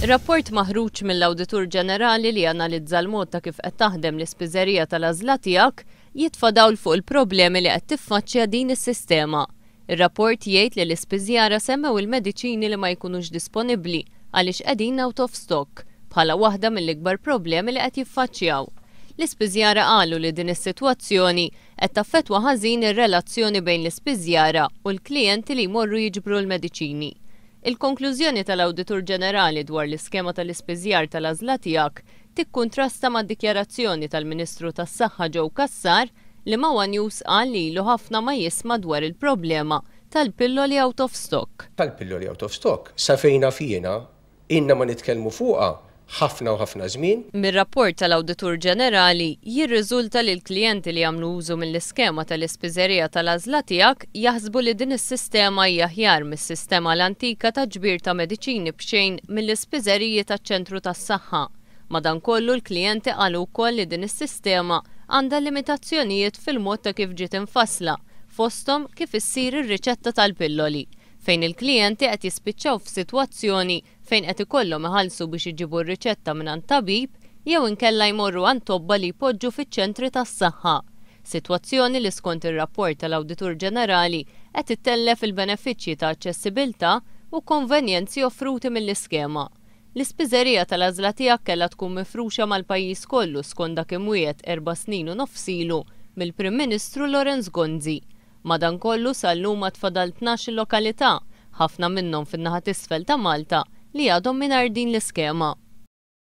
Rapport maħruġ mill-Awditur Ġenerali li analizza l-mod ta' kif qed taħdem l-ispiżerija tal-għażla tiegħek jitfa' dawl fuq il-problemi li qed tiffaċċja din is-sistema. Ir-rapport jgħid li l-ispiżjara semmew il-mediċini li ma jkunux disponibbli għaliex qegħdin out of stock bħala waħda mill-ikbar problemi li qed jiffaċċjaw. L-ispiżjara qalu li din is-sitwazzjoni qed taffettwa ħażin ir-relazzjoni bejn l-ispiżjara u l-klijenti li jmorru jiġbru l-mediċini. Il-konklużjoni tal-Awditur Ġenerali dwar l-iskema tal-ispiżjar tal-għażla tiegħek tikkuntrasta mad-dikjarazzjoni tal-Ministru tas-Saħħa Joe Cassar li ma' One News qal li ilu ħafna ma jisma' dwar il-problema tal-pilloli out of stock. Tal-pilloli out of stock, sa fejn naf jiena, ilna ma nitkellmu fuqha ħafna u ħafna żmien. Mir-rapport tal-Awditur Ġenerali jirriżulta li l-klijenti li jagħmlu użu mill-iskema tal-ispiżerija tal-għażla tiegħek jaħsbu li din is-sistema hija aħjar mis-sistema l-antika ta' ġbir ta' mediċini b'xejn mill-ispiżeriji taċ-ċentru tas-saħħa. Madankollu, l-klijenti qalu wkoll li din is-sistema għandha limitazzjonijiet fil-mod ta' kif ġiet infassla, fosthom kif issir ir-riċetta tal-pilloli, fejn il-klijenti qed jispiċċaw f'sitwazzjoni fejn qed ikollhom iħallsu biex iġibu r-riċetta mingħand tabib jew inkella jmorru għand tobba li jpoġġu fiċ-ċentri tas-saħħa. Sitwazzjoni li, skont ir-rapport tal-Awditur Ġenerali, qed ittellef il-benefiċċji ta' aċċessibilità u konvenjenzi offruti mill-iskema. L-ispiżerija tal-għażla tiegħek kellha tkun mifruxa mal-pajjiż kollu skont dak imwiegħed 4 snin u nofs ilu mill-Prim Ministru Lawrence Gonzi. Madankollu, sal-lum għad fadal 12 lokalità, ħafna minnhom fin-naħa t'isfel ta' Malta, li għadhom mingħajr din l-iskema.